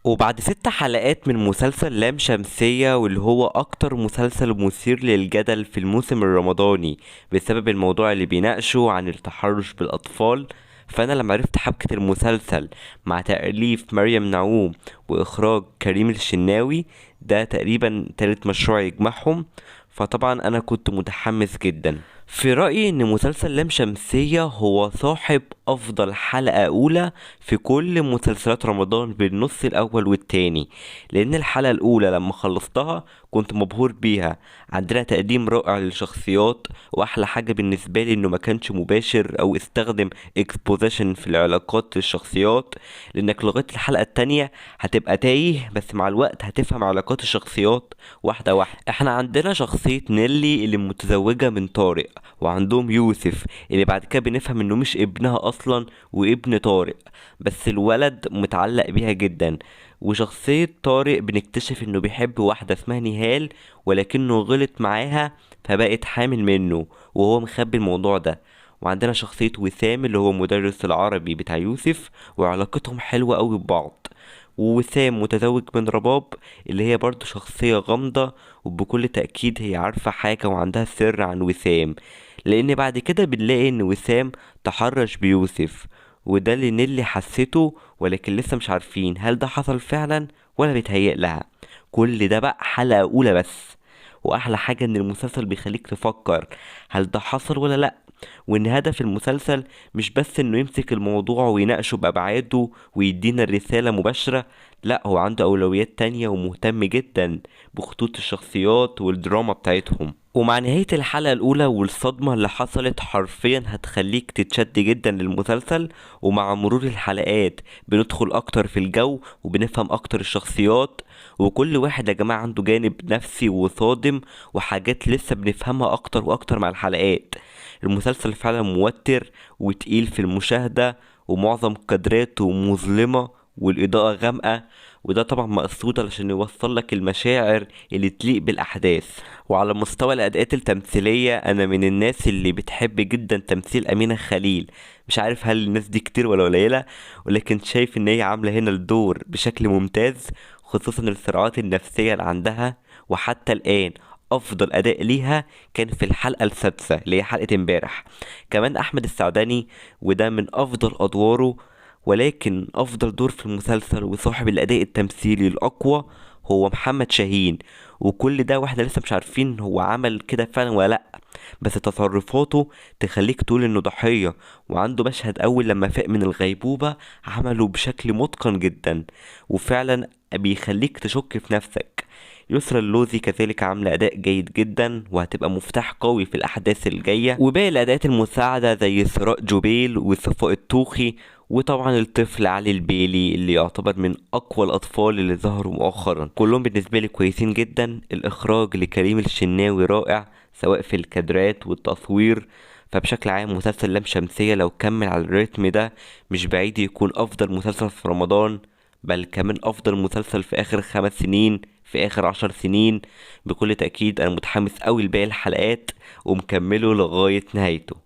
وبعد 6 حلقات من مسلسل لام شمسية، واللي هو أكتر مسلسل مثير للجدل في الموسم الرمضاني بسبب الموضوع اللي بيناقشه عن التحرش بالأطفال، فأنا لما عرفت حبكة المسلسل مع تأليف مريم نعوم وإخراج كريم الشناوي، ده تقريبا تالت مشروع يجمعهم، فطبعا أنا كنت متحمس جدا. في رأيي إن مسلسل لام شمسية هو صاحب أفضل حلقة أولى في كل مسلسلات رمضان بالنص الأول والتاني، لأن الحلقة الأولى لما خلصتها كنت مبهور بيها. عندنا تقديم رائع للشخصيات، وأحلى حاجة بالنسبة لي إنه ما كانش مباشر أو استخدم exposition في العلاقات للشخصيات، لأنك لغاية الحلقة التانية هتبقى تايه، بس مع الوقت هتفهم علاقات الشخصيات واحدة واحدة. احنا عندنا شخصية نيلي اللي متزوجة من طارق، وعندهم يوسف اللي بعد كده بنفهم انه مش ابنها اصلا وابن طارق، بس الولد متعلق بيها جدا. وشخصية طارق بنكتشف انه بيحب واحدة اسمها نهال، ولكنه غلط معاها فبقت حامل منه وهو مخبي الموضوع ده. وعندنا شخصية وسام اللي هو مدرس العربي بتاع يوسف، وعلاقتهم حلوة قوي ببعض. ووسام متزوج من رباب اللي هي برضو شخصية غامضة، وبكل تأكيد هي عارفة حاجة وعندها سر عن وسام، لأن بعد كده بنلاقي إن وسام تحرش بيوسف، وده اللي نيلي حسيته، ولكن لسه مش عارفين هل ده حصل فعلا ولا بيتهيأ لها. كل ده بقى حلقة أولى بس. وأحلى حاجة إن المسلسل بيخليك تفكر هل ده حصل ولا لأ، وإن هدف المسلسل مش بس إنه يمسك الموضوع ويناقشه بأبعاده ويدينا الرسالة مباشرة، لأ هو عنده أولويات تانية ومهتم جدا بخطوط الشخصيات والدراما بتاعتهم. ومع نهاية الحلقة الأولى والصدمة اللي حصلت حرفيا هتخليك تتشد جدا للمسلسل، ومع مرور الحلقات بندخل أكتر في الجو وبنفهم أكتر الشخصيات، وكل واحد يا جماعة عنده جانب نفسي وصادم وحاجات لسه بنفهمها أكتر وأكتر مع الحلقات. المسلسل فعلا موتر وتقيل في المشاهدة، ومعظم كادراته مظلمة والإضاءة غامقة، وده طبعا مقصود علشان يوصل لك المشاعر اللي تليق بالأحداث. وعلى مستوى الأداءات التمثيلية، أنا من الناس اللي بتحب جدا تمثيل أمينة خليل، مش عارف هل الناس دي كتير ولا قليلة، ولكن شايف إن هي عاملة هنا الدور بشكل ممتاز، خصوصا الصراعات النفسية اللي عندها. وحتى الآن أفضل أداء ليها كان في الحلقة السادسة اللي هي حلقة امبارح. كمان أحمد السعداني، وده من أفضل أدواره، ولكن أفضل دور في المسلسل وصاحب الأداء التمثيلي الأقوى هو محمد شاهين. وكل ده واحنا لسه مش عارفين هو عمل كده فعلا ولا لأ، بس تصرفاته تخليك تقول إنه ضحية. وعنده مشهد أول لما فاق من الغيبوبة عمله بشكل متقن جدا، وفعلا بيخليك تشك في نفسك. يسرا اللوزي كذلك عاملة أداء جيد جدا، وهتبقى مفتاح قوي في الأحداث الجاية. وباقي الأداءات المساعدة زي سراء جوبيل وصفاء الطوخي، وطبعا الطفل علي البيلي اللي يعتبر من أقوى الأطفال اللي ظهروا مؤخرا، كلهم بالنسبة لي كويسين جدا. الإخراج لكريم الشناوي رائع سواء في الكادرات والتصوير، فبشكل عام مسلسل لام شمسية لو كمل على الريتم ده مش بعيد يكون أفضل مسلسل في رمضان، بل كمان أفضل مسلسل في آخر 5 سنين، في آخر 10 سنين. بكل تأكيد أنا متحمس أوي لباقي الحلقات ومكمله لغاية نهايته.